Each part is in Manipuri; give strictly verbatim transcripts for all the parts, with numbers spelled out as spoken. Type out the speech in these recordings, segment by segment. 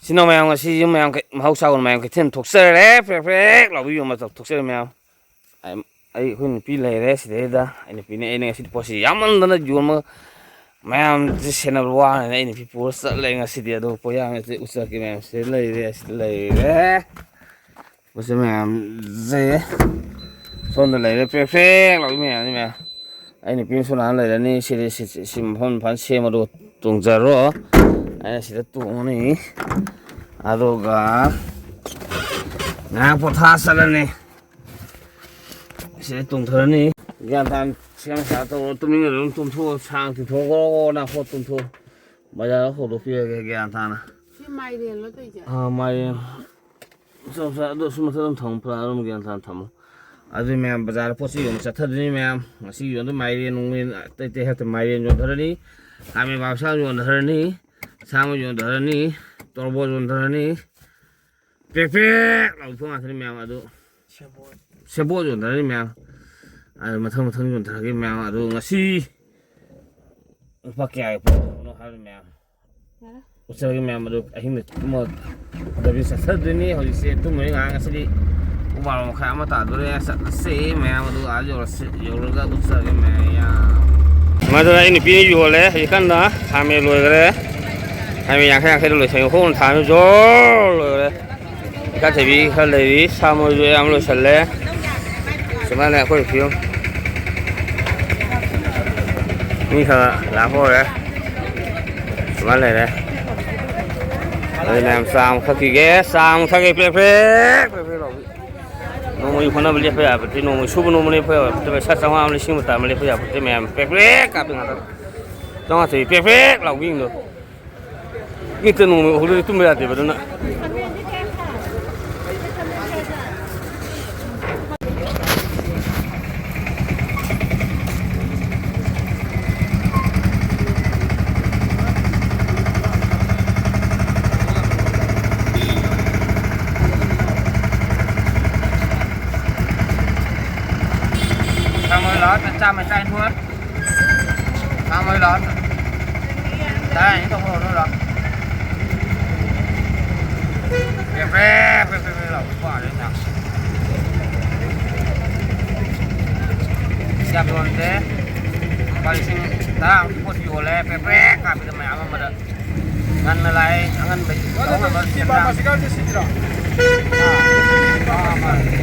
ꯁꯤꯅ ꯃꯌꯥꯝ ꯉꯁꯤ ꯌꯨꯝ ꯃꯌꯥꯝ ꯀꯩ-, ꯃꯍꯧꯁꯥꯒꯨꯝꯅ ꯃꯌꯥꯝ ꯀꯩꯊꯦꯜ ꯊꯣꯛꯆꯔꯦ꯫ ꯄ꯭ꯔꯦꯛ ꯄ꯭ꯔꯦꯛ ꯂꯥꯎꯕꯤ ꯌꯣꯟꯕ ꯊꯣꯛꯆꯔꯦ ꯃꯌꯥꯝ꯫ ꯑꯩ, ꯑꯩ, ꯑꯩꯈꯣꯏ ꯅꯨꯄꯤ ꯂꯩꯔꯦ ꯁꯤꯗꯩꯗ꯫ ꯑꯩ ꯅꯨꯄꯤꯅ ꯑꯩꯅ ꯉꯁꯤꯗꯤ ꯄꯣꯠꯁꯤ ꯌꯥꯝꯃꯟꯗꯅ ꯌꯣꯟꯕ ꯃꯌꯥꯝꯁꯦ ꯁꯦꯟꯅꯕ ꯋꯥꯅ ꯑꯩ ꯅꯨꯄꯤ ꯄꯨꯔ ꯆꯠꯂꯦ ꯉꯁꯤꯗꯤ꯫ ꯑꯗꯣ ꯄꯣꯌꯥꯡ ꯑꯁꯤ ꯎꯆꯥꯛꯀꯤ ꯃꯌꯥꯝꯁꯦ ꯂꯩꯔꯦ, ꯁꯤꯗ ꯂꯩꯔꯦ꯫ ꯃꯁꯤ ꯃꯌꯥꯝꯁꯦ ꯁꯣꯝꯗ ꯂꯩꯔꯦ, ꯄ꯭ꯔꯦꯛ ꯄ꯭ꯔꯦꯛ ꯂꯥꯎꯕꯤ ꯃꯌꯥꯝꯁꯦ ꯃꯌꯥꯝ꯫ ꯑꯩ ꯅꯨꯄꯤ ꯑꯃꯁꯨ ꯅꯍꯥꯟ ꯂꯩꯔꯅꯤ꯫ ꯁꯤꯗꯤ ꯁꯤ, ꯁꯤ, ꯁꯤ ꯃꯐꯝ ꯐꯖꯅ ꯁꯦꯝꯕꯗꯣ ꯇꯣꯡꯖꯔꯣ꯫ ꯑꯩꯅ ꯁꯤꯗ ꯇꯣꯡꯉꯅꯤ꯫ ꯑꯗꯨꯒ ꯉꯥꯏꯍꯥꯛ ꯄꯣꯊꯥ ꯆꯠꯂꯅꯤ꯫ ꯁꯤꯗ ꯇꯣꯡꯊꯔꯅꯤ꯫ ꯒ꯭ꯌꯥꯟ ꯇꯥꯅ ꯁꯦꯝ ꯁꯥ ꯇꯧꯔꯣ꯫ ꯇꯨꯃꯤꯟꯅ ꯑꯗꯨꯝ ꯇꯨꯝꯊꯣꯛꯑꯣ꯫ ꯁꯥꯡ ꯇꯤꯡꯊꯣꯛꯑꯣ꯫ Grow grow ꯅꯥꯈꯣ ꯇꯨꯝꯊꯣꯛꯑꯣ꯫ ꯕꯖꯥꯔꯗ ꯍꯧꯗꯣꯛꯄꯤꯔꯒꯦ ꯒ꯭ꯌꯥꯟ ꯇꯥꯅ꯫ ꯁꯤ ꯃꯥꯏꯔꯦꯜꯂꯣ ꯇꯧꯔꯤꯁꯦ? ꯑꯥ, ꯃꯥꯏꯔꯦꯟ꯫ ꯆꯞ ꯆꯥ꯫ ꯑꯗꯣ ꯁꯤ ꯃꯊꯛꯇ ꯑꯗꯨꯝ ꯊꯝꯃꯨ꯫ ꯐꯖꯅ ꯑꯗꯨꯝ ꯒ꯭ꯌꯥꯟ ꯇꯥꯅ ꯊꯝꯃꯨ꯫ ꯑꯗꯨ ꯃꯌꯥꯝ ꯕꯖꯥꯔꯗ ꯄꯣꯠ ꯆꯩ ꯌꯣꯟꯕ ꯆꯠꯊꯗꯣꯏꯅꯤ ꯃꯌꯥꯝ꯫ ꯉꯁꯤ ꯌꯣꯟꯗꯣꯏ ꯃꯥꯏꯔꯦꯟ ꯅꯨꯡꯂꯦꯟ ꯑꯇꯩ ꯑꯇꯩ ꯍꯦꯛꯇ ꯃꯥꯏꯔꯦꯟ ꯌꯣꯟꯊꯔꯅꯤ꯫ ꯈꯥꯃꯦꯟ ꯕꯥꯞꯁꯥ ꯌꯣꯟꯊꯔꯅꯤ꯫ ꯁꯥꯃ ꯌꯣꯟꯊꯔꯅꯤ꯫ ꯇꯣꯔꯕꯣꯠ ꯌꯣꯟꯊꯔꯅꯤ꯫ ꯄ꯭ꯔꯦꯛ ꯄ꯭ꯔꯦꯛ ꯂꯥꯎꯕ ꯄꯣꯠ ꯉꯥꯛꯇꯅꯤ ꯃꯌꯥꯝ꯫ ꯑꯗꯨ ꯁꯦꯕꯣꯠ꯫ ꯁꯦꯕꯣꯠ ꯌꯣꯟꯊꯔꯅꯤ ꯃꯌꯥꯝ꯫ ꯑꯗꯨ ꯃꯊꯪ ꯃꯊꯪ ꯌꯣꯟꯊꯔꯒꯦ ꯃꯌꯥꯝ꯫ ꯑꯗꯨ ꯉꯁꯤ ꯂꯨꯄꯥ ꯀꯌꯥꯒꯤ ꯄꯣꯠ ꯇꯧꯕꯅꯣ ꯍꯥꯏꯕ ꯃꯌꯥꯝ꯫ ꯌꯥꯔꯦ꯫ ꯎꯠꯆꯔꯒꯦ ꯃꯌꯥꯝ꯫ ꯑꯗꯨ ꯑꯍꯤꯡꯗ ꯇꯨꯝꯃꯗꯕꯤ ꯆꯠꯊꯗꯣꯏꯅꯤ꯫ ꯍꯧꯖꯤꯛꯁꯦ ꯇꯨꯝꯃꯨꯔꯦ ꯉꯥꯏꯍꯥꯛ꯫ ꯉꯁꯤꯗꯤ ꯄꯨꯡ ꯕꯥꯔꯣ ꯃꯈꯥꯏ ꯑꯃ ꯇꯥꯗꯣꯔꯦ꯫ ꯆꯠꯂꯁꯦ ꯃꯌꯥꯝ꯫ ꯑꯗꯨ ꯑꯥ ꯌꯧꯔꯁꯤ, ꯌꯧꯔꯒ ꯎꯠꯆꯔꯒꯦ ꯃꯌꯥꯝ꯫ ꯃꯗꯨꯅ ꯑꯩ ꯅꯨꯄꯤꯅ ꯌꯣꯜꯂꯦ꯫ ꯍꯧꯖꯤꯛꯀꯥꯟꯗ ꯈꯥꯃꯦꯟ ꯂꯣꯏꯈꯔꯦ꯫ ꯈꯥꯃꯦꯟ ꯌꯥꯡꯈꯩ ꯌꯥꯡꯈꯩꯗ ꯂꯣꯏꯁꯟ-, ꯍꯣꯡꯅ ꯊꯥꯔꯃꯤ ꯖꯣꯔ ꯂꯣꯏꯈꯔꯦ꯫ ꯏꯀꯥꯏꯊꯕꯤ ꯈꯔ ꯂꯩꯔꯤ꯫ ꯁꯥ ꯃꯔꯣꯏꯁꯨ ꯑꯌꯥꯝꯕ ꯂꯣꯏꯁꯜꯂꯦ꯫ ꯁꯨꯃꯥꯏꯅ ꯑꯩꯈꯣꯏ ꯐꯤꯕꯝ꯫ ꯃꯤ ꯈꯔ ꯂꯥꯛꯄ ꯍꯧꯔꯦ꯫ ꯁꯨꯃꯥꯏꯅ ꯂꯩꯔꯦ꯫ ꯑꯗꯨ ꯃꯌꯥꯝ ꯆꯥ ꯑꯃ ꯊꯛꯈꯤꯒꯦ꯫ ꯆꯥ ꯑꯃ ꯊꯛꯀꯦ꯫ ꯄ꯭ꯔꯦꯛ ꯄ꯭ꯔꯦꯛ ꯄ꯭ꯔꯦꯛ ꯄ꯭ꯔꯦꯛ ꯂꯥꯎꯕꯤ꯫ ꯅꯣꯡꯃꯒꯤ ꯍꯣꯠꯅꯕ ꯂꯦꯞꯄ ꯌꯥꯕ ꯅꯠꯇꯦ꯫ ꯅꯣꯡꯃꯒꯤ ꯁꯨꯕ ꯅꯣꯝꯕ ꯂꯦꯞꯄ ꯌꯥꯕ ꯅꯠꯇꯦ꯫ ꯄꯩꯁꯥ ꯆꯥꯝꯃꯉꯥ ꯑꯃ, ꯂꯤꯁꯤꯡ ꯑꯃ ꯇꯥꯟꯕ ꯂꯦꯞꯄ ꯌꯥꯕ ꯅꯠꯇꯦ ꯃꯌꯥꯝ꯫ ꯄ꯭ꯔꯦꯛ ꯄ꯭ꯔꯦꯛ ꯀꯥꯞꯄꯤ ꯉꯥꯛꯇ꯫ ꯆꯥꯝꯃꯉꯥ ꯊꯣꯛꯏ ꯄ꯭ꯔꯦꯛ ꯄ꯭ꯔꯦꯛ ꯂꯥꯎꯕꯤꯁꯤꯡꯗꯣ꯫ ꯃꯤꯠꯇ ꯅꯣꯡꯃꯩ ꯎꯍꯧꯗ꯭ꯔꯗꯤ ꯇꯨꯝꯕ ꯌꯥꯗꯦꯕ꯫ ꯑꯗꯨꯅ ꯆꯥꯝꯃꯩ ꯂꯥꯛꯑꯣ, ꯆꯥꯝꯃꯩ ꯆꯥꯏ ꯊꯣꯛꯑꯦ꯫ ꯆꯥꯝꯃꯩ ꯂꯥꯛꯑꯣ꯫ ꯇꯔꯥꯅꯤ ꯇꯧꯈ꯭ꯔꯣ ꯅꯣꯏ ꯂꯥꯛꯑꯣ꯫ ꯁꯤ ꯄꯥꯝꯕꯁꯤ ꯀꯥꯟꯗ ꯁꯤꯗ꯭ꯔꯣ? ꯑꯥ, ꯑꯥ, ꯃꯥꯅꯦ꯫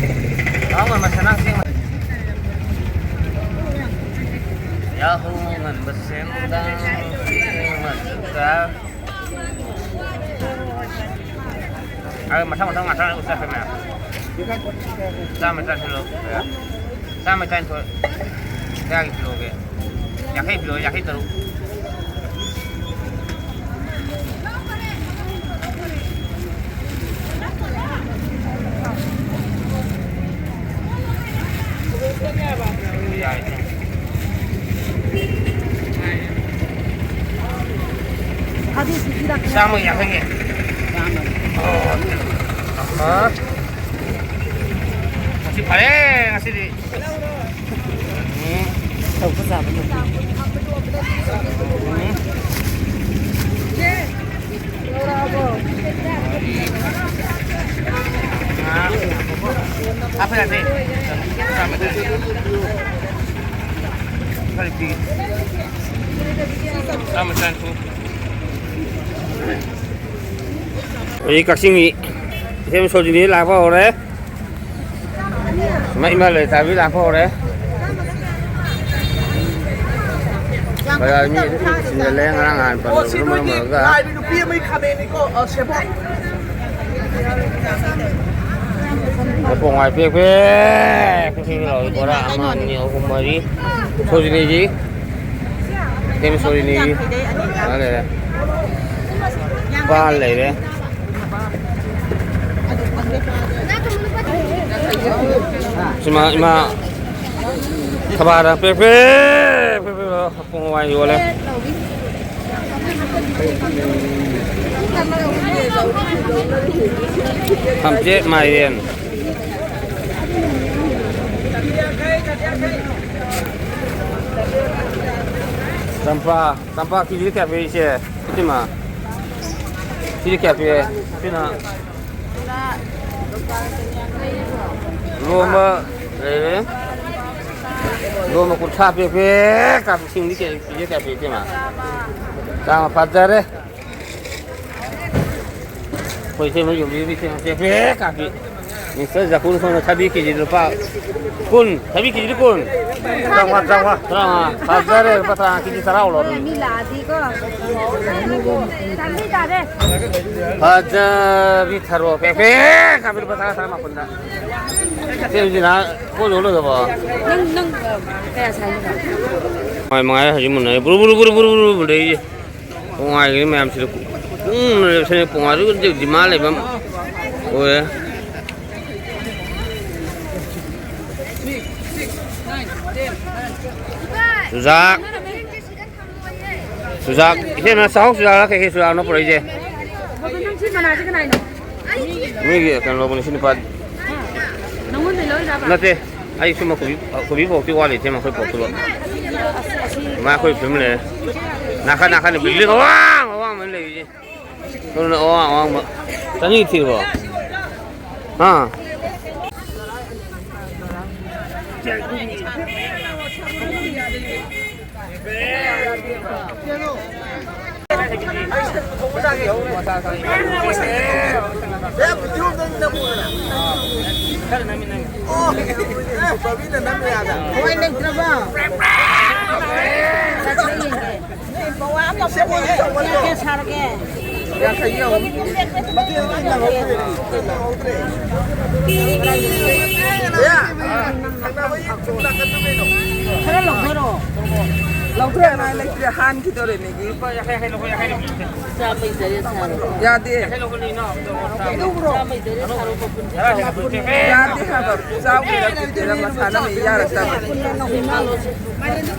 ꯌꯥꯍꯧ ꯉꯟꯕ ꯁꯦꯟꯗꯥꯡ, ꯃꯊꯛꯇ꯫ ꯑ, ꯃꯊꯪ, ꯃꯊꯪ, ꯃꯊꯪ ꯆꯠꯈ꯭ꯔꯦ ꯃꯌꯥꯝ꯫ ꯆꯥꯝꯃ ꯇꯔꯥꯅꯤꯊꯣꯏ ꯂꯧꯔꯣ꯫ ꯆꯥꯝꯃ ꯇꯔꯥꯅꯤꯊꯣꯏ꯫ ꯀꯌꯥꯒꯤ ꯄꯤꯔꯛꯑꯣꯒꯦ? ꯌꯥꯡꯈꯩ ꯄꯤꯔꯛꯑꯣ, ꯌꯥꯡꯈꯩ ꯇꯔꯨꯛ꯫ ꯌꯥꯏ꯫ ꯆꯥꯝꯃꯒꯤ ꯌꯥꯡꯈꯩꯒꯤ꯫ ꯑꯣ, ꯑꯃ꯫ ꯉꯁꯤ ꯐꯔꯦ, ꯉꯁꯤꯗꯤ꯫ ꯎꯝ꯫ ꯇꯧꯕ ꯆꯥꯕꯗꯣ꯫ ꯎꯝ꯫ ꯍꯥꯞꯄ ꯌꯥꯗꯦ꯫ ꯈꯔ ꯄꯤꯒꯦ꯫ ꯆꯥꯝꯃ ꯇꯔꯥꯅꯤꯊꯣꯏ꯫ ꯍꯧꯖꯤꯛ ꯀꯛꯆꯤꯡꯒꯤ ꯏꯆꯦꯝ ꯁꯣꯖꯤꯅꯤ ꯂꯥꯛꯄ ꯍꯧꯔꯦ꯫ ꯏꯃꯥ, ꯏꯃꯥ ꯂꯩꯇꯥꯕꯤ ꯂꯥꯛꯄ ꯍꯧꯔꯦ꯫ ꯕꯖꯥꯔ ꯃꯤ ꯑꯗꯨꯝ ꯆꯤꯟꯖꯜꯂꯦ, ꯉꯔꯥꯡ ꯅꯍꯥꯟ ꯑꯣ, ꯁꯤ ꯄꯜꯂꯨꯕꯅ ꯃꯔꯝ ꯅꯣꯏꯒꯤ ꯑꯣꯏꯔꯒ꯫ ꯂꯥꯏꯕꯤ ꯅꯨꯄꯤ ꯑꯃꯒꯤ ꯈꯥꯃꯦꯟꯅꯤꯀꯣ, ꯑ, ꯁꯦꯕꯣꯠ꯫ ꯃꯄꯣꯡ ꯍꯋꯥꯏ ꯄꯦꯛ ꯄꯦꯛ ꯄꯦꯛ ꯄꯦꯛ ꯂꯥꯎꯏ꯫ ꯕꯣꯔꯥ ꯑꯃ, ꯑꯅꯤ, ꯑꯍꯨꯝ, ꯃꯔꯤ꯫ ꯁꯣꯖꯤꯅꯤꯒꯤ꯫ ꯁꯦꯝ ꯁꯣꯖꯤꯅꯤꯒꯤ꯫ ꯑꯥ, ꯂꯩꯔꯦ꯫ ꯄꯥꯟ ꯂꯩꯔꯦ꯫ ꯁꯤꯃ ꯏꯃꯥ ꯊꯕꯥꯗ ꯄꯦꯛ ꯄꯦꯛ ꯄꯦꯛ ꯄꯦꯛ ꯂꯥꯎ꯫ ꯄꯨꯡ ꯋꯥꯏ ꯌꯣꯜꯂꯦ꯫ ꯊꯝꯆꯦꯠ, ꯃꯥꯏꯔꯦꯟ꯫ ꯆꯝꯄ꯭ꯔꯥ, ꯆꯝꯄ꯭ꯔꯥ ꯀꯦꯖꯤꯗ ꯀꯌꯥ ꯄꯤ, ꯏꯆꯦ? ꯏꯇꯩꯃ? ꯁꯤꯗꯤ ꯀꯌꯥ ꯄꯤ? ꯁꯤꯅ ꯂꯣꯝꯕ ꯂꯩꯔꯦ꯫ ꯂꯣꯝꯕ ꯀꯨꯟꯊ꯭ꯔꯥ ꯄꯤ, ꯄꯤ꯫ ꯀꯥ ꯁꯤꯡꯗꯤ ꯀꯌꯥ, ꯀꯦꯖꯤ ꯀꯌꯥ ꯄꯤ, ꯏꯇꯩꯃ? ꯆꯥꯝꯃ꯫ ꯐꯖꯔꯦ꯫ ꯑꯩꯈꯣꯏ ꯏꯇꯩꯃ ꯌꯣꯜꯂꯤ, ꯏꯇꯩꯃ ꯄꯦꯛ ꯄꯦꯛ ꯀꯥꯕꯤ꯫ ꯃꯤꯁꯇꯔ ꯖꯥꯀꯨꯅ ꯁꯣꯝꯗ ꯊꯕꯤ ꯀꯦꯖꯤꯗ ꯂꯨꯄꯥ ꯀꯨꯟ, ꯊꯕꯤ ꯀꯦꯖꯤꯗ ꯀꯨꯟ꯫ ꯇꯔꯥꯃꯉꯥ, ꯇꯔꯥꯃꯉꯥ꯫ ꯇꯔꯥꯃꯉꯥ꯫ ꯐꯖꯔꯦ, ꯂꯨꯄꯥ ꯇꯔꯥ, ꯀꯦꯖꯤ ꯇꯔꯥ ꯂꯧꯔꯣ ꯑꯗꯨꯝ꯫ ꯃꯤ ꯂꯥꯛꯑꯗꯤꯀꯣ꯫ ꯐꯖꯕꯤ ꯊꯔꯣ ꯄꯦꯛ ꯄꯦꯛ ꯀꯥꯕꯤ ꯂꯨꯄꯥ ꯇꯔꯥ, ꯇꯔꯥ ꯃꯥꯄꯟꯗ꯫ ꯁꯤ ꯍꯧꯖꯤꯛ ꯅꯍꯥꯟ ꯄꯣꯠ ꯌꯣꯜꯂꯣꯏꯗꯕ꯫ ꯅꯪ, ꯅꯪ, ꯀꯌꯥ ꯁꯥꯏꯅꯣ? ꯃꯉꯥꯏ, ꯃꯉꯥꯏ ꯍꯧꯖꯤꯛ ꯃꯨꯟꯅꯔꯦ꯫ ꯕꯨꯔꯨ, ꯕꯨꯔꯨ, ꯕꯨꯔꯨ, ꯕꯨꯔꯨ, ꯕꯨꯔꯨ ꯂꯩꯔꯤꯁꯦ꯫ ꯄꯨꯡꯉꯥꯏꯒꯤ ꯃꯌꯥꯝꯁꯤꯗ ꯄꯨꯡ ꯂꯩꯔꯁꯤꯅꯦ, ꯄꯨꯡꯉꯥꯏꯗꯨ ꯗꯤꯃꯥꯟ ꯂꯩꯕ ꯑꯃ ꯑꯣꯏꯔꯦ꯫ ꯆꯨꯖꯥꯛ, ꯆꯨꯖꯥꯛ, ꯏꯆꯦꯅ ꯆꯥꯍꯣꯛ ꯆꯨꯖꯥꯛꯂ ꯀꯩꯀꯩ ꯆꯨꯖꯥꯛꯅꯣ ꯄꯨꯔꯛꯏꯁꯦ? ꯃꯤꯒꯤ ꯀꯩꯅꯣ ꯂꯧꯕꯅꯤ ꯁꯤ ꯅꯨꯄꯥ꯫ ꯅꯪꯉꯣꯟꯗꯩ ꯂꯧꯔꯤꯔꯕ? ꯅꯠꯇꯦ, ꯑꯩ ꯁꯨꯝꯕ ꯀꯣꯕꯤ, ꯀꯣꯕꯤ ꯐꯥꯎꯇꯤ ꯋꯥꯠꯂꯤ, ꯏꯆꯦ, ꯃꯈꯣꯏ ꯄꯣꯠꯇꯨ ꯂꯣ꯫ ꯃꯥ ꯑꯩꯈꯣꯏ ꯐꯤꯕꯝ ꯂꯩꯔꯦ꯫ ꯅꯥꯀꯟ ꯅꯥꯀꯟꯗ building ꯑꯋꯥꯡ ꯑꯋꯥꯡꯕ ꯑꯃ ꯂꯩꯔꯤꯁꯦ꯫ ꯑꯗꯨꯅ ꯑꯋꯥꯡ ꯑꯋꯥꯡꯕ ꯆꯅꯤ ꯊꯤꯔꯕꯣ? ꯍꯥ? ꯊꯋꯥꯏ ꯂꯩꯇ꯭ꯔꯕꯣ? ꯀꯌꯥ ꯁꯥꯔꯒꯦ? ꯌꯥꯡꯈꯩꯒꯤ ꯑꯍꯨꯝ꯫ ꯈꯔ ꯂꯧꯊꯔꯣ꯫ ꯂꯧꯊꯔꯣ꯫ ꯄꯦꯅꯥꯏ ꯂꯩꯇ꯭ꯔꯦ, ꯍꯥꯟꯈꯤꯗꯣꯔꯦ ꯃꯤꯒꯤ꯫ ꯆꯥꯝꯃꯩ ꯇꯔꯦꯠ ꯁꯥꯔꯣ꯫ ꯌꯥꯗꯦ꯫ ꯆꯥꯝꯃꯩ ꯇꯔꯦꯠ ꯁꯥꯔꯣ, ꯃꯄꯨꯟ꯫ ꯌꯥꯗꯦ ꯍꯥꯏꯕ꯫ ꯆꯥꯎꯒꯦꯔꯥ ꯄꯤꯛꯀꯦꯔꯥ ꯃꯁꯥꯅ ꯃꯤ ꯌꯥꯔ ꯆꯥꯕ꯫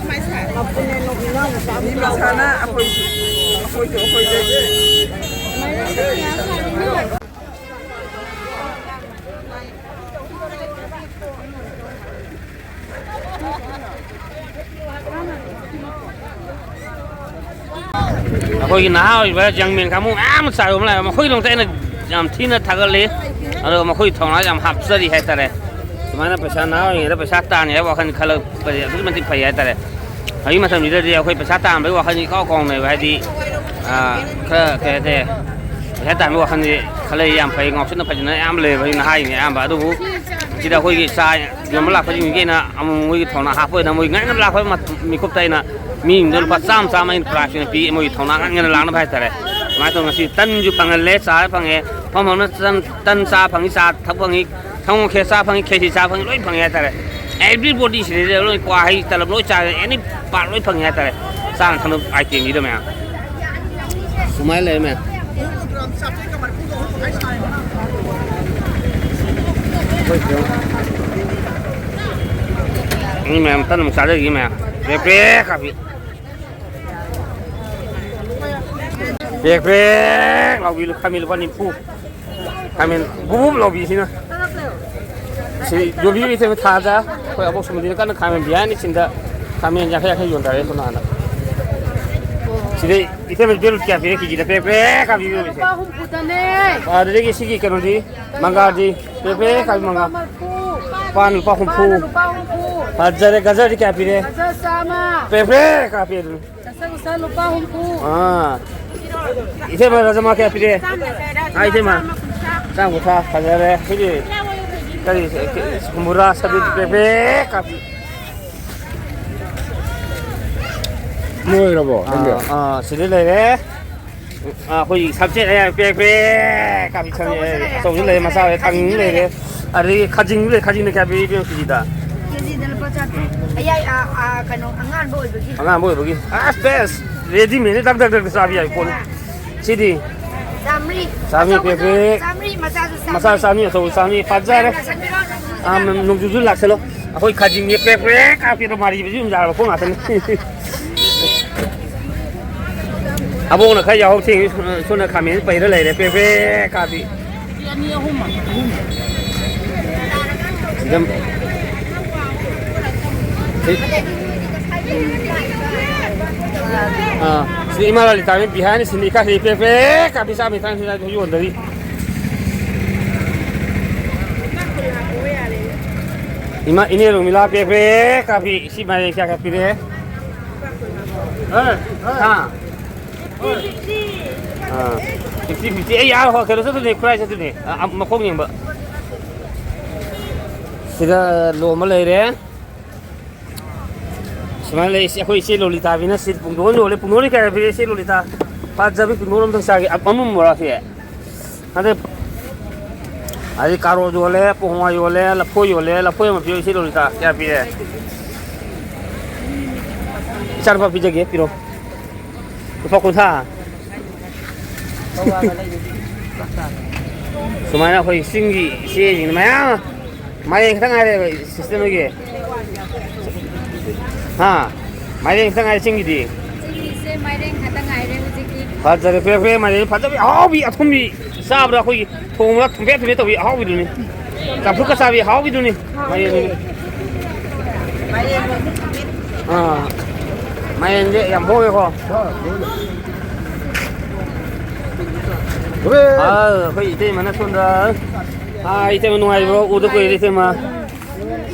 ꯃꯤ ꯃꯁꯥꯅ ꯑꯩꯈꯣꯏꯁꯨ, ꯑꯩꯈꯣꯏꯁꯨ ꯑꯩꯈꯣꯏꯗ꯫ ꯑꯩꯈꯣꯏꯒꯤ ꯅꯍꯥ ꯑꯣꯏꯕ young men ꯀꯥꯡꯕꯨ ꯃꯌꯥꯝ ꯑꯃ ꯆꯥꯏꯕ ꯑꯃ ꯂꯥꯛꯑꯦ, ꯃꯈꯣꯏꯒꯤꯗꯃꯛꯇ ꯑꯩꯅ ꯌꯥꯝ ꯊꯤꯅ ꯊꯥꯒꯠꯂꯤ꯫ ꯑꯗꯨꯒ ꯃꯈꯣꯏꯒꯤ ꯊꯧꯅꯥ ꯌꯥꯝ ꯍꯥꯞꯆꯔꯤ ꯍꯥꯏꯇꯥꯔꯦ꯫ ꯁꯨꯃꯥꯏꯅ ꯄꯩꯁꯥ ꯅꯍꯥ ꯑꯣꯏꯔꯤꯉꯩꯗ ꯄꯩꯁꯥ ꯇꯥꯟꯒꯦ ꯍꯥꯏꯕ ꯋꯥꯈꯜ ꯈꯜꯂꯛꯄꯁꯦ ꯑꯗꯨꯛꯀꯤ ꯃꯇꯤꯛ ꯐꯩ ꯍꯥꯏꯇꯥꯔꯦ꯫ ꯍꯧꯖꯤꯛ ꯃꯇꯝꯁꯤꯗꯗꯤ ꯑꯩꯈꯣꯏ ꯄꯩꯁꯥ ꯇꯥꯟꯕꯒꯤ ꯋꯥꯈꯜꯁꯤ ꯏꯀꯥꯎ ꯀꯥꯎꯅꯩꯕ, ꯍꯥꯏꯗꯤ, ꯑꯥ, ꯈꯔ ꯀꯩ ꯍꯥꯏꯇꯥꯔꯦ, ꯄꯩꯁꯥ ꯇꯥꯟꯕꯒꯤ ꯋꯥꯈꯜꯁꯤ ꯈꯜꯂꯛꯏ ꯌꯥꯝ ꯐꯩ, ꯉꯥꯎꯁꯤꯟꯅ ꯐꯩꯖꯤꯟꯅ ꯌꯥꯝ ꯂꯩꯕ ꯑꯩꯅ ꯍꯥꯏꯔꯤꯅꯦ ꯑꯌꯥꯝꯕ꯫ ꯑꯗꯨꯕꯨ ꯁꯤꯗ ꯑꯩꯈꯣꯏꯒꯤ ꯆꯥ ꯌꯣꯟꯕ ꯂꯥꯛꯄꯁꯤꯡꯁꯤꯒꯤ ꯑꯩꯅ ꯑꯃꯨꯛ ꯃꯣꯏꯒꯤ ꯊꯧꯅꯥ ꯍꯥꯞꯄ ꯑꯣꯏꯅ ꯃꯣꯏ ꯉꯟꯅ ꯂꯥꯛꯄ ꯃꯤꯀꯨꯞꯇ ꯑꯩꯅ ꯃꯤꯁꯤꯡꯗꯣ ꯂꯨꯄꯥ ꯆꯥꯝꯃ ꯆꯥꯝꯃ ꯑꯩꯅ ꯄ꯭ꯔꯥꯏꯖ ꯑꯣꯏꯅ ꯄꯤ, ꯃꯣꯏꯒꯤ ꯊꯧꯅꯥ ꯉꯟꯅ ꯂꯥꯛꯅꯕ ꯍꯥꯏꯇꯥꯔꯦ꯫ ꯑꯗꯨꯃꯥꯏꯅ ꯇꯧꯗꯅ ꯉꯁꯤ ꯇꯟꯁꯨ ꯐꯪꯍꯜꯂꯦ, ꯆꯥ ꯐꯪꯉꯦ, ꯃꯐꯝ ꯑꯃꯅ ꯇꯟ, ꯇꯟ ꯆꯥ ꯐꯪꯉꯤ, ꯆꯥ ꯊꯛ ꯐꯪꯉꯤ, ꯁꯪꯒꯣꯝ ꯈꯦꯔ ꯆꯥ ꯐꯪꯉꯤ, ꯈꯦꯆꯤ ꯆꯥ ꯐꯪꯉꯤ, ꯂꯣꯏ ꯐꯪꯉꯤ ꯍꯥꯏꯇꯥꯔꯦ꯫ Everybody ꯁꯤꯗꯩꯗ ꯂꯣꯏ ꯀ꯭ꯋꯥ ꯍꯩ ꯇꯂꯞ ꯂꯣꯏ ꯆꯥꯔꯦ, ꯑꯦꯅꯤ ꯄꯥꯔꯠ ꯂꯣꯏ ꯐꯪꯉꯤ ꯍꯥꯏꯇꯥꯔꯦ꯫ ꯆꯥꯅ ꯊꯛꯅꯕ ꯑꯥꯏꯇꯦꯝꯒꯤꯗꯣ ꯃꯌꯥꯝ ꯁꯨꯃꯥꯏꯅ ꯂꯩꯔꯦ ꯃꯌꯥꯝ꯫ ꯃꯤ ꯃꯌꯥꯝ ꯇꯟ ꯑꯃꯨꯛ ꯆꯥꯖꯈꯤ ꯃꯌꯥꯝ꯫ ꯄ꯭ꯔꯦ ꯄ꯭ꯔꯦ ꯀꯥꯄꯤ꯫ ꯄ꯭ꯔꯦꯛ ꯄ꯭ꯔꯦꯛ ꯂꯥꯎꯕꯤ ꯈꯥꯃꯦꯟ ꯂꯨꯄꯥ ꯅꯤꯐꯨ꯫ ꯈꯥꯃꯦꯟ ꯕꯨꯞ ꯕꯨꯞ ꯂꯥꯎꯕꯤꯁꯤꯅ꯫ ꯁꯤ ꯌꯣꯟꯕꯤꯔꯤꯕ ꯏꯆꯦ ꯊꯥꯗ ꯑꯩꯈꯣꯏ ꯑꯕꯣꯛ ꯁꯨꯃꯟꯗꯤꯅ ꯀꯟꯅ ꯈꯥꯃꯦꯟ ꯕꯤꯍꯥꯔꯤꯅꯤ ꯁꯤꯟꯗ ꯈꯥꯃꯦꯟ ꯌꯥꯡꯈꯩ ꯌꯥꯡꯈꯩ ꯌꯣꯟꯊꯔꯦ ꯁꯣꯝ ꯅꯥꯀꯟꯗ꯫ ꯁꯤꯗꯩ ꯏꯆꯦ ꯕꯦꯜ ꯀꯌꯥ ꯄꯤꯔꯦ ꯀꯦꯖꯤꯗ ꯄ꯭ꯔꯦꯛ ꯄ꯭ꯔꯦꯛ ꯀꯥꯕꯤꯔꯤꯕ ꯏꯆꯦ? ꯂꯨꯄꯥ ꯍꯨꯝꯐꯨꯗꯅꯦ꯫ ꯑꯗꯨꯗꯒꯤ ꯁꯤꯒꯤ ꯀꯩꯅꯣꯗꯤ ꯃꯪꯒꯥꯗꯤ ꯄ꯭ꯔꯦꯛ ꯄ꯭ꯔꯦꯛ ꯀꯥꯕꯤ ꯃꯪꯒꯥ꯫ ꯃꯔꯐꯨ꯫ ꯄꯥꯟ ꯂꯨꯄꯥ ꯍꯨꯝꯐꯨ꯫ ꯂꯨꯄꯥ ꯍꯨꯝꯐꯨ꯫ ꯐꯖꯔꯦ, ꯒꯖꯔꯗꯤ ꯀꯌꯥ ꯄꯤꯔꯦ? ꯒꯖꯔ ꯆꯥꯝꯃ꯫ ꯄ꯭ꯔꯦꯛ ꯄ꯭ꯔꯦꯛ ꯀꯥꯞꯄꯦ ꯑꯗꯨꯅꯤ꯫ ꯒꯖꯔ ꯂꯨꯄꯥ ꯍꯨꯝꯐꯨ꯫ ꯑꯥ꯫ ꯏꯆꯦꯃ, ꯔꯖꯃꯥ ꯀꯌꯥ ꯄꯤꯔꯦ? ꯆꯥꯝꯃ ꯂꯩꯔꯦ, ꯑꯥ, ꯏꯆꯦꯃ꯫ ꯆꯥꯝꯃ ꯀꯨꯟꯊ꯭ꯔꯥ꯫ ꯆꯥꯝ ꯀꯨꯟꯊ꯭ꯔꯥ ꯐꯖꯔꯦ꯫ ꯁꯤꯗꯤ ꯀꯔꯤ, ꯀꯨꯝꯕꯨꯔꯥ ꯁꯕꯤꯠ ꯄ꯭ꯔꯦꯛ ꯄ꯭ꯔꯦꯛ ꯀꯥꯞꯄꯤ꯫ ꯂꯣꯏꯔꯕꯣ ꯅꯪꯒꯤ? ꯑꯥ, ꯑꯥ, ꯁꯤꯗ ꯂꯩꯔꯦ꯫ ꯑꯥ, ꯑꯩꯈꯣꯏꯒꯤ ꯁꯝꯆꯦꯠ ꯑꯌꯥꯏꯕ ꯄ꯭ꯔꯦꯛ ꯄ꯭ꯔꯦꯛ ꯀꯥꯕꯤ ꯁꯝꯆꯦꯠ ꯑꯆꯧꯕꯁꯨ ꯂꯩꯔꯦ, ꯃꯆꯥ ꯂꯩꯔꯦ, ꯊꯥꯡꯖꯤꯡ ꯂꯩꯔꯦ꯫ ꯑꯗꯒꯤ ꯈꯥꯖꯤꯡ ꯂꯩ, ꯈꯥꯖꯤꯡꯅ ꯀꯌꯥ ꯄꯤꯔꯤꯕ ꯀꯦꯖꯤꯗ? ꯀꯦꯖꯤꯗ ꯂꯨꯄꯥ ꯆꯥꯇ꯭ꯔꯨꯛ꯫ ꯑꯌꯥꯏ-, ꯑꯥ, ꯑꯥ, ꯀꯩꯅꯣ, ꯑꯉꯥꯟꯕ ꯑꯣꯏꯕꯒꯤ꯫ ꯑꯉꯥꯟꯕ ꯑꯣꯏꯕꯒꯤ꯫ ꯑꯁ, ꯕꯦꯁ! ꯔꯦꯗꯤꯃꯦꯗꯅꯤ, ꯗꯛ ꯗꯛ ꯗꯛ ꯆꯥꯕ ꯌꯥꯏ ꯄꯣꯠꯅꯤ꯫ ꯁꯤꯗꯤ? ꯆꯥꯝꯃꯔꯤ꯫ ꯆꯥꯝꯃꯔꯤ ꯑꯆꯧꯕꯁꯨ ꯄꯦꯛ ꯄꯦꯛ꯫ ꯆꯥꯝꯃꯔꯤ, ꯃꯆꯥꯁꯨ ꯆꯥꯝꯃꯔꯤ꯫ ꯃꯆꯥ ꯆꯥꯝꯃꯔꯤ, ꯑꯆꯧꯕ ꯆꯥꯝꯃꯔꯤ꯫ ꯐꯖꯔꯦ꯫ ꯃꯌꯥꯝ ꯂꯥꯛꯁꯟꯕꯤꯔꯣ꯫ ꯑꯥ, ꯅꯣꯡꯖꯨꯁꯨ ꯂꯥꯛꯁꯜꯂꯣ꯫ ꯑꯩꯈꯣꯏ ꯈꯥꯖꯤꯡꯁꯦ ꯄ꯭ꯔꯦꯛ ꯄ꯭ꯔꯦꯛ ꯀꯥꯞꯄꯤꯗꯣ ꯃꯥꯔꯤꯕꯁꯨ ꯑꯗꯨꯝ ꯌꯥꯔꯕ ꯄꯣꯠ ꯉꯥꯛꯇꯅꯤ꯫ ꯑꯕꯣꯛꯅ ꯈꯔ ꯌꯥꯍꯧ ꯊꯦꯡꯉꯤ, ꯁꯣꯝꯅ ꯈꯥꯃꯦꯟ ꯄꯩꯔ ꯂꯩꯔꯦ, ꯄ꯭ꯔꯦꯛ ꯄ꯭ꯔꯦꯛ ꯀꯥꯞꯄꯤ꯫ ꯁꯤ ꯑꯅꯤ ꯑꯍꯨꯝ ꯑꯍꯨꯝ꯫ ꯁꯤꯗ, ꯁꯤ, ꯑꯥ, ꯁꯤ ꯏꯃꯥ ꯂꯂꯤꯇꯥꯅ ꯕꯤꯍꯥꯔꯤ ꯁꯤꯟꯗꯤ ꯀꯥꯁꯤ ꯄ꯭ꯔꯦꯛ ꯄ꯭ꯔꯦꯛ ꯀꯥꯞꯄꯤ ꯆꯥꯝꯃ ꯊꯥꯡ ꯁꯤꯗ ꯌꯣꯟꯗꯔꯤ꯫ ꯏꯃꯥ, ꯏꯅꯦ ꯔꯣꯃꯤꯂꯥ ꯄ꯭ꯔꯦꯛ ꯄ꯭ꯔꯦꯛ ꯀꯥꯞꯄꯤ꯫ ꯁꯤ ꯃꯥꯏꯔꯦꯟ ꯀꯌꯥ ꯀꯌꯥ ꯄꯤꯔꯦ? ꯍꯥ? ꯑꯥ꯫ Fifty fifty. ꯑꯩ ꯑꯥ ꯍꯣ-, ꯀꯩꯅꯣ ꯆꯠꯇꯣꯏꯅꯦ, ꯈꯨꯔꯥꯏ ꯆꯠꯇꯣꯏꯅꯦ꯫ ꯑ, ꯑ, ꯃꯈꯣꯡ ꯌꯦꯡꯕ꯫ ꯁꯤꯗ ꯂꯣ ꯑꯃ ꯂꯩꯔꯦ꯫ ꯁꯨꯃꯥꯏꯅ ꯂꯩ꯫ ꯏꯆꯦ, ꯑꯩꯈꯣꯏ ꯏꯆꯦ ꯂꯣꯂꯤꯇꯥꯕꯤꯅ ꯁꯤ ꯄꯨꯡꯗꯣꯟ ꯌꯣꯜꯂꯦ꯫ ꯄꯨꯡꯗꯣꯟꯗꯤ ꯀꯌꯥ ꯄꯤꯔꯦ, ꯏꯆꯦ ꯂꯣꯂꯤꯇꯥ? ꯐꯖꯕꯤ ꯄꯨꯡꯗꯣꯟ ꯑꯝꯇꯪ ꯆꯥꯒꯦ꯫ ꯑ-, ꯑꯃꯨꯟ ꯕꯣꯔꯥꯁꯦ꯫ ꯑꯗꯩ, ꯑꯗꯩ ꯀꯥꯔꯣꯠ ꯌꯣꯜꯂꯦ, ꯄꯣꯡꯍꯋꯥꯏ ꯌꯣꯜꯂꯦ, ꯂꯐꯣꯏ ꯌꯣꯜꯂꯦ꯫ ꯂꯐꯣꯏ ꯑꯃ ꯄꯤꯌꯨ, ꯏꯆꯦ ꯂꯣꯂꯤꯇꯥ꯫ ꯀꯌꯥ ꯄꯤꯔꯦ? ꯏꯆꯥꯅꯨꯄꯥ ꯄꯤꯖꯒꯦ, ꯄꯤꯔꯣ꯫ ꯂꯨꯄꯥ ꯀꯨꯟꯊ꯭ꯔꯥ꯫ ꯁꯨꯃꯥꯏꯅ ꯑꯩꯈꯣꯏ ꯆꯤꯡꯒꯤ ꯏꯆꯦꯁꯤꯡꯅ ꯃꯌꯥꯝ ꯑꯃ, ꯃꯥꯏꯔꯦꯟ ꯈꯤꯇꯪ ꯉꯥꯏꯔꯦꯕ, ꯁꯤꯁꯇꯔ ꯅꯣꯏꯒꯤ꯫ ꯍꯥ? ꯃꯥꯏꯔꯦꯟ ꯈꯤꯇꯪ ꯉꯥꯏꯔꯦ ꯆꯤꯡꯒꯤꯗꯤ꯫ ꯆꯤꯡꯒꯤꯁꯦ ꯃꯥꯏꯔꯦꯟ ꯈꯛꯇ ꯉꯥꯏꯔꯦ ꯍꯧꯖꯤꯛꯇꯤ꯫ ꯐꯖꯔꯦ, ꯐ꯭ꯔꯦ ꯐ꯭ꯔꯦ ꯃꯥꯏꯔꯦꯟ ꯐꯖꯕꯤ, ꯑꯍꯥꯎꯕꯤ, ꯑꯊꯨꯝꯕꯤ, ꯆꯥꯕꯗ ꯑꯩꯈꯣꯏꯒꯤ ꯊꯣꯡꯕꯗ ꯊꯨꯝꯐꯦꯠ ꯊꯨꯝꯐꯦꯠ ꯇꯧꯕꯤ ꯑꯍꯥꯎꯕꯤꯗꯨꯅꯤ꯫ ꯆꯝꯐꯨꯠꯀ ꯆꯥꯕꯤ ꯑꯍꯥꯎꯕꯤꯗꯨꯅꯤ꯫ ꯃꯥꯏꯔꯦꯟꯗꯨꯗꯤ꯫ ꯑꯥ, ꯃꯥꯏꯔꯦꯟꯁꯦ ꯌꯥꯝ ꯍꯣꯡꯉꯦꯀꯣ꯫ ꯑꯥ, ꯑꯩꯈꯣꯏ ꯏꯇꯩꯃꯅ ꯁꯣꯝꯗ꯫ ꯑꯥ, ꯏꯇꯩꯃ ꯅꯨꯡꯉꯥꯏꯔꯤꯕ꯭ꯔꯣ? ꯎꯗ ꯀꯨꯏꯔꯦ ꯏꯇꯩꯃ꯫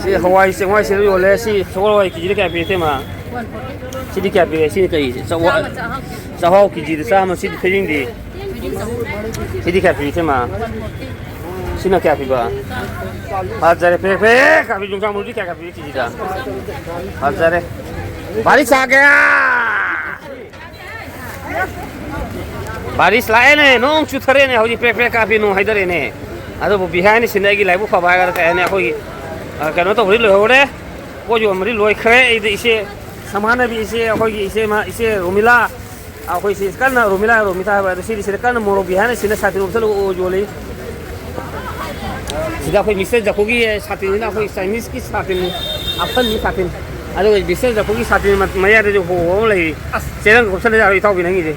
ꯁꯤ ꯍꯋꯥꯏ ꯆꯦꯡꯋꯥꯏ ꯁꯤꯗ ꯌꯣꯜꯂꯦ꯫ ꯁꯤ ꯁꯒꯣꯜ ꯍꯋꯥꯏ ꯀꯦꯖꯤꯗ ꯀꯌꯥ ꯄꯤ ꯏꯇꯩꯃ? ꯁꯤꯗꯤ ꯀꯌꯥ ꯄꯤꯔꯦ? ꯁꯤꯅ ꯀꯔꯤ? ꯆꯥꯛꯋꯥ-, ꯆꯥꯛꯍꯥꯎ ꯀꯦꯖꯤꯗ ꯆꯥꯝꯃ꯫ ꯁꯤꯗꯤ ꯊꯣꯏꯗꯤꯡꯗꯤ? ꯁꯤꯗꯤ ꯀꯌꯥ ꯄꯤ ꯏꯇꯩꯃ? ꯁꯤꯅ ꯀꯌꯥ ꯄꯤꯕ? ꯐꯖꯔꯦ, ꯄꯦꯛ ꯄꯦꯛ ꯀꯥꯕꯤ꯫ ꯌꯣꯡꯆꯥꯛ ꯃꯔꯨꯗꯤ ꯀꯌꯥ ꯀꯌꯥ ꯄꯤꯕ ꯀꯦꯖꯤꯗ? ꯐꯖꯔꯦ꯫ ꯕꯥꯔꯤꯁ ꯑꯥ ꯒꯌꯥ! ꯕꯥꯔꯤꯁ ꯂꯥꯛꯑꯦꯅꯦ, ꯅꯣꯡ ꯆꯨꯊꯔꯦꯅꯦ, ꯍꯧꯖꯤꯛ ꯄ꯭ꯔꯦꯛ ꯄ꯭ꯔꯦꯛ ꯀꯥꯞꯄꯤ, ꯅꯣꯡ ꯍꯩꯊꯔꯦꯅꯦ꯫ ꯑꯗꯨꯕꯨ behind the scene ꯑꯩꯒꯤ ꯂꯥꯏꯕꯛ ꯐꯕ ꯍꯥꯏꯒꯗ꯭ꯔꯥ ꯀꯩ ꯍꯥꯏꯅꯤ, ꯑꯩꯈꯣꯏꯒꯤ, ꯑ, ꯀꯩꯅꯣ ꯇꯧꯕꯗꯤ ꯂꯣꯏꯍꯧꯔꯦ, ꯄꯣꯠ ꯌꯣꯟꯕꯗꯤ ꯂꯣꯏꯈ꯭ꯔꯦ꯫ ꯑꯩꯗꯤ ꯏꯆꯦ ꯁꯃꯥꯟꯅꯕꯤ, ꯏꯆꯦ, ꯑꯩꯈꯣꯏꯒꯤ ꯏꯆꯦ ꯃ-, ꯏꯆꯦ ꯔꯣꯃꯤꯂꯥ, ꯑꯩꯈꯣꯏ ꯁꯤ ꯀꯟꯅ ꯔꯣꯃꯤꯂꯥ, ꯔꯣꯃꯤꯇꯥ ꯍꯥꯏꯕ ꯑꯗꯣ, ꯁꯤꯗꯤ ꯁꯤꯗ ꯀꯟꯅ ꯃꯣꯔꯣꯛ behind the scene ꯁꯥꯇꯤꯟ ꯎꯞꯁꯜꯂꯒ ꯌꯣꯜꯂꯤ꯫ ꯁꯤꯗ ꯑꯩꯈꯣꯏ ꯃꯤꯁꯇꯔ ꯖꯀꯨꯒꯤ ꯁꯥꯇꯤꯟꯁꯤꯅ ꯑꯩꯈꯣꯏ ꯆꯥꯏꯅꯤꯁꯀꯤ ꯁꯥꯇꯤꯟꯅꯤ, ꯑꯐꯟꯕꯤ ꯁꯥꯇꯤꯟ꯫ ꯑꯗꯨꯒ ꯃꯤꯁꯇꯔ ꯖꯀꯨꯒꯤ ꯁꯥꯇꯤꯟ ꯃ-, ꯃꯌꯥꯗꯁꯨ ꯍꯣꯕ ꯑꯃ ꯂꯩꯔꯤ꯫ ꯑꯁ, ꯆꯦꯔꯪ ꯀꯨꯞꯁꯜꯂ ꯌꯥꯔꯣꯏ ꯏꯇꯥꯎꯕꯤ ꯅꯪꯒꯤꯁꯦ꯫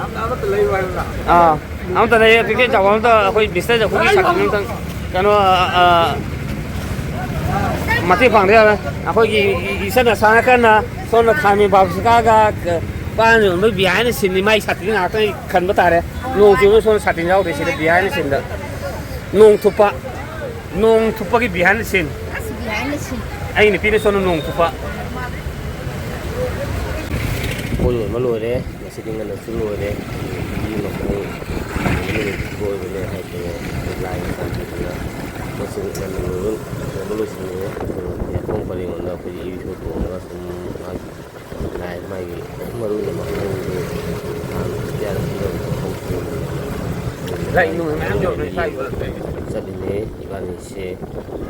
ꯑꯃ-, ꯑꯃꯠꯇ ꯂꯩꯌꯨ ꯍꯥꯏꯕ꯭ꯔꯥ? ꯑꯥ, ꯑꯃꯠꯇ ꯂꯩꯌꯦ, ꯄꯤꯀꯦꯠ ꯆꯥꯎꯕ ꯑꯝꯇ ꯑꯩꯈꯣꯏ ꯃꯤꯁꯇꯔ ꯖꯀꯨꯒꯤ ꯁꯥꯇꯤꯟ ꯑꯝꯇꯪ ꯀꯩꯅꯣ, ꯑ, ꯑ, ꯃꯇꯦꯡ ꯄꯥꯡꯗ ꯌꯥꯔꯣꯏ꯫ ꯑꯩꯈꯣꯏꯒꯤ ꯏ-, ꯏꯆꯟ ꯑꯁꯥꯅ ꯀꯟꯅ ꯁꯣꯝꯗ ꯈꯥꯃꯦꯟ ꯕꯥꯞꯁꯤꯀꯥꯒ ꯄꯥꯟ ꯌꯣꯟꯕ behind the scene ꯅꯤ, ꯃꯥꯏ ꯁꯥꯇꯤꯟ ꯉꯥꯛꯇ ꯑꯩ ꯈꯟꯕ ꯇꯥꯔꯦ꯫ ꯅꯣꯡ ꯆꯨꯕ ꯁꯣꯝꯗ ꯁꯥꯇꯤꯟ ꯌꯥꯎꯗꯦ ꯁꯤꯗ behind the scene ꯗ꯫ ꯅꯣꯡ ꯊꯨꯞꯄ, ꯅꯣꯡ ꯊꯨꯞꯄꯒꯤ behind the scene꯫ ꯑꯁ, behind the scene꯫ ꯑꯩ ꯅꯨꯄꯤꯅ ꯁꯣꯝꯗ ꯅꯣꯡ ꯊꯨꯞꯄ꯫ ꯄꯣꯠ ꯌꯣꯟꯕ ꯂꯣꯏꯔꯦ, ꯉꯁꯤꯗꯤ ꯉꯟꯅꯁꯨ ꯂꯣꯏꯔꯦ꯫ ꯃꯤ ꯑꯃ ꯃꯣꯏ ꯅꯨꯃꯤꯠꯇꯨ ꯑꯣꯏꯕꯅꯦ ꯍꯥꯏꯗꯅ ꯂꯥꯏꯒꯤ ꯆꯥꯟꯕꯤꯗꯨꯅ ꯃꯣꯏꯁꯨ ꯌꯥꯝꯅ ꯂꯣꯏꯕ ꯂꯣꯏꯕ ꯂꯣꯏꯁꯤꯟꯈ꯭ꯔꯦ꯫ ꯑꯗꯨꯒ ꯌꯥꯄꯣꯡ ꯄꯔꯦꯡꯂꯣꯝꯗ ꯑꯩꯈꯣꯏꯒꯤ ꯏꯔꯤꯛꯁꯣ ꯇꯣꯡꯉꯒ ꯁꯨꯝ ꯃꯥꯒꯤ ꯂꯥꯏ ꯃꯥꯒꯤ ꯃꯔꯨ ꯑꯣꯏꯅ ꯃꯐꯝꯗꯨ ꯍꯥꯟꯅ ꯏꯟꯗꯤꯌꯥꯗ ꯄꯤꯔꯝꯕ ꯃꯐꯝ ꯂꯩ, ꯅꯨꯡ ꯃꯌꯥꯝ ꯌꯣꯟꯕꯅꯦ ꯁ꯭ꯋꯥꯏꯗ꯫ ꯆꯠꯂꯤꯅꯦ ꯏꯕꯥꯅꯤꯁꯦ꯫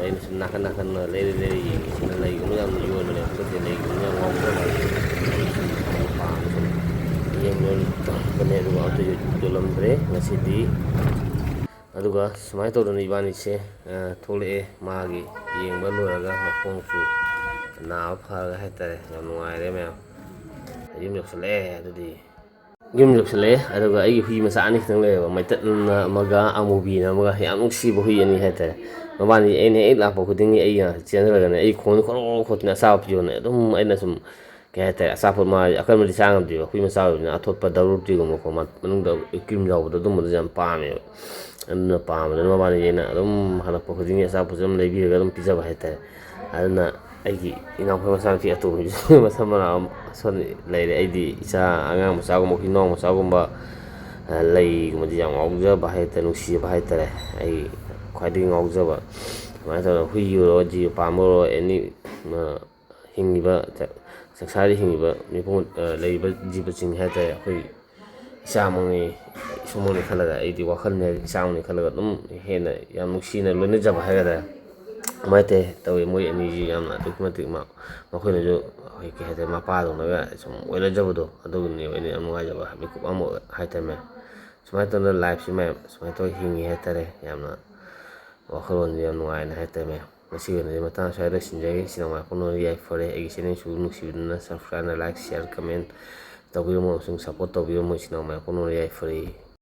ꯑꯩꯅ ꯁꯨꯝ ꯅꯥꯀꯟ ꯅꯥꯀꯟꯗ ꯂꯩꯔ ꯂꯩꯔ ꯌꯦꯡꯉꯤꯁꯤꯅ ꯂꯩꯒꯨꯝꯕ ꯌꯥꯝꯅ ꯌꯣꯟꯕꯅꯦ꯫ ꯍꯟꯗꯛꯇꯤ ꯂꯩꯒꯨꯝꯕ ꯌꯥꯝ ꯉꯥꯎꯕ ꯃꯥꯜꯂꯦ꯫ ꯑꯩ ꯁꯨꯝ ꯄꯥꯝꯃꯦ ꯁꯨꯝ ꯌꯦꯡꯕ ꯂꯥꯛꯄꯅꯦ꯫ ꯑꯗꯨꯒ ꯑꯝꯇ ꯌꯣ-, ꯌꯣꯜꯂꯝꯗ꯭ꯔꯦ ꯉꯁꯤꯗꯤ꯫ ꯑꯗꯨꯒ ꯁꯨꯃꯥꯏꯅ ꯇꯧꯗꯅ ꯏꯕꯥꯅꯤꯁꯦ, ꯑ, ꯊꯣꯛꯂꯛꯑꯦ꯫ ꯃꯥꯒꯤ ꯌꯦꯡꯕ ꯂꯣꯏꯔꯒ ꯃꯈꯣꯡꯁꯨ ꯅꯥꯕ ꯐꯔꯒ ꯍꯥꯏꯇꯥꯔꯦ꯫ ꯌꯥꯝ ꯅꯨꯡꯉꯥꯏꯔꯦ ꯃꯌꯥꯝ꯫ ꯌꯨꯝ ꯌꯧꯁꯜꯂꯛꯑꯦ꯫ ꯑꯗꯨꯗꯤ ꯌꯨꯝ ꯌꯧꯁꯜꯂꯛꯑꯦ꯫ ꯑꯗꯨꯒ ꯑꯩꯒꯤ ꯍꯨꯏ ꯃꯆꯥ ꯑꯅꯤ ꯈꯛꯇꯪ ꯂꯩꯌꯦꯕ, ꯃꯩꯇꯠꯅ ꯑꯃꯒ ꯑꯃꯨꯕꯤꯅ ꯑꯃꯒ꯫ ꯌꯥꯝ ꯅꯨꯡꯁꯤꯕ ꯍꯨꯏ ꯑꯅꯤ ꯍꯥꯏꯇꯥꯔꯦ꯫ ꯃꯕꯥꯅꯤ ꯑꯩꯅ ꯍꯦꯛ ꯂꯥꯛꯄ ꯈꯨꯗꯤꯡꯒꯤ ꯑꯩꯒ ꯆꯦꯟꯖꯔꯒꯅꯦ, ꯑꯩ ꯈꯣꯡꯗ ꯈꯣꯔꯣ ꯈꯣꯠꯇꯅ ꯑꯆꯥꯕ ꯄꯤꯌꯣꯅ ꯑꯗꯨꯝ ꯑꯩꯅ ꯁꯨꯝ, ꯀꯩ ꯍꯥꯏꯇꯥꯔꯦ, ꯑꯆꯥꯄꯣꯠ ꯃꯥ ꯑꯀꯟꯕꯗꯤ ꯆꯥ ꯉꯝꯗꯦꯕ꯫ ꯍꯨꯏ ꯃꯆꯥ ꯑꯣꯏꯕꯅꯤꯅ ꯑꯊꯣꯠꯄ ꯗꯕꯜ ꯔꯣꯇꯤꯒꯨꯝꯕꯀꯣ, ꯃꯥ ꯃꯅꯨꯡꯗ ꯀ꯭ꯔꯤꯝ ꯌꯥꯎꯕꯗꯣ ꯑꯗꯨꯝꯕꯗꯣ ꯌꯥꯝ ꯄꯥꯝꯃꯦꯕ꯫ ꯑꯗꯨꯅ ꯄꯥꯝꯕꯗꯨꯅ ꯃꯕꯥꯅꯤ ꯑꯩꯅ ꯑꯗꯨꯝ ꯍꯜꯂꯛꯄ ꯈꯨꯗꯤꯡꯒꯤ ꯑꯆꯥꯄꯣꯠꯁꯦ ꯑꯗꯨꯝ ꯂꯩꯕꯤꯔꯒ ꯑꯗꯨꯝ ꯄꯤꯖꯕ ꯍꯥꯏꯇꯥꯔꯦ꯫ ꯑꯗꯨꯅ ꯑꯩꯒꯤ ꯏꯅꯥꯎꯄꯥ ꯃꯆꯥꯅꯨꯄꯤ ꯑꯇꯣꯝꯕꯤꯁꯨ ꯃꯁꯝ ꯃꯅꯥ ꯑꯃ ꯁꯣꯟ ꯂꯩꯔꯦ꯫ ꯑꯩꯗꯤ ꯏꯆꯥ ꯑꯉꯥꯡ ꯃꯆꯥꯒꯨꯝꯕ, ꯍꯨꯏꯅꯥꯎ ꯃꯆꯥꯒꯨꯝꯕ, ꯑ, ꯂꯩꯒꯨꯝꯕꯗꯤ ꯌꯥꯝ ꯉꯥꯎꯖꯕ ꯍꯥꯏꯇꯥꯔꯦ, ꯅꯨꯡꯁꯤꯕ ꯍꯥꯏꯇꯥꯔꯦ꯫ ꯑꯩ ꯈ꯭ꯋꯥꯏꯗꯒꯤ ꯉꯥꯎꯖꯕ꯫ ꯑꯗꯨꯃꯥꯏꯅ ꯇꯧꯗꯅ ꯍꯨꯏ ꯑꯣꯏꯔꯣ, ꯖꯤꯕ ꯄꯥꯝꯕ ꯑꯣꯏꯔꯣ, ꯑꯦꯅꯤ, ꯑ, ꯍꯤꯡꯉꯤꯕ ꯁ-, ꯁꯪꯁꯥꯔꯗ ꯍꯤꯡꯉꯤꯕ ꯃꯤꯄꯨꯝ, ꯑ, ꯂꯩꯔꯤꯕ ꯖꯤꯕꯁꯤꯡ ꯍꯥꯏꯇꯥꯔꯦ, ꯑꯩꯈꯣꯏ ꯏꯆꯥꯃꯛꯅꯤ, ꯏꯁꯨꯡꯃꯛꯅꯤ ꯈꯜꯂꯒ, ꯑꯩꯗꯤ ꯋꯥꯈꯜꯅꯦ ꯏꯆꯥꯃꯛꯅꯤ ꯈꯜꯂꯒ ꯑꯗꯨꯝ ꯍꯦꯟꯅ ꯌꯥꯝ ꯅꯨꯡꯁꯤꯅ ꯂꯣꯏꯅꯖꯕ ꯍꯥꯏꯒꯗ꯭ꯔꯥ, ꯑꯗꯨꯃꯥꯏꯅ ꯇꯧꯋꯦ꯫ ꯇꯧꯋꯦ꯫ ꯃꯣꯏ ꯑꯅꯤꯁꯤ ꯌꯥꯝꯅ ꯑꯗꯨꯛꯀꯤ ꯃꯇꯤꯛ ꯃ-, ꯃꯈꯣꯏꯅꯁꯨ ꯑꯩꯈꯣꯏ, ꯀꯩ ꯍꯥꯏꯇꯥꯔꯦ, ꯃꯄꯥꯗꯧꯅꯒ ꯁꯨꯝ ꯑꯣꯏꯅꯖꯕꯗꯣ, ꯑꯗꯨꯒꯤꯅꯦꯕ ꯑꯩꯅ ꯌꯥꯝ ꯅꯨꯡꯉꯥꯏꯖꯕ ꯃꯤꯀꯨꯞ ꯑꯃ ꯍꯥꯏꯇꯥꯔꯦ꯫ ꯁꯨꯃꯥꯏꯅ ꯇꯧꯗꯅ ꯂꯥꯏꯐꯁꯤ ꯃꯌꯥꯝ ꯁꯨꯃꯥꯏꯅ ꯇꯧꯔ ꯍꯤꯡꯉꯤ ꯍꯥꯏꯇꯥꯔꯦ꯫ ꯌꯥꯝꯅ ꯋꯥꯈꯜꯂꯣꯟꯁꯦ ꯌꯥꯝ ꯅꯨꯡꯉꯥꯏꯅ ꯍꯥꯏꯇꯥꯔꯦ꯫ ꯉꯁꯤꯒꯤ ꯑꯣꯏꯅꯗꯤ ꯃꯇꯥꯡ ꯑꯁ꯭ꯋꯥꯏꯗ ꯂꯣꯏꯁꯤꯟꯖꯔꯒꯦ꯫ ꯏꯆꯤꯟ ꯏꯅꯥꯎ ꯃꯌꯥꯝ ꯄꯨꯝꯅꯃꯛ ꯌꯥꯏꯐꯔꯦ꯫ ꯑꯩꯒꯤ ꯆꯦꯅꯦꯜꯁꯨ ꯅꯨꯡꯁꯤꯕꯤꯗꯨꯅ subscribe, like, share, comment ꯇꯧꯕꯤꯔꯝꯃꯣ ꯑꯃꯁꯨꯡ support ꯇꯧꯕꯤꯔꯝꯃꯣ꯫ ꯏꯆꯤꯟ ꯏꯅꯥꯎ ꯃꯌꯥꯝ ꯄꯨꯝꯅꯃꯛ ꯌꯥꯏꯐꯔꯦ꯫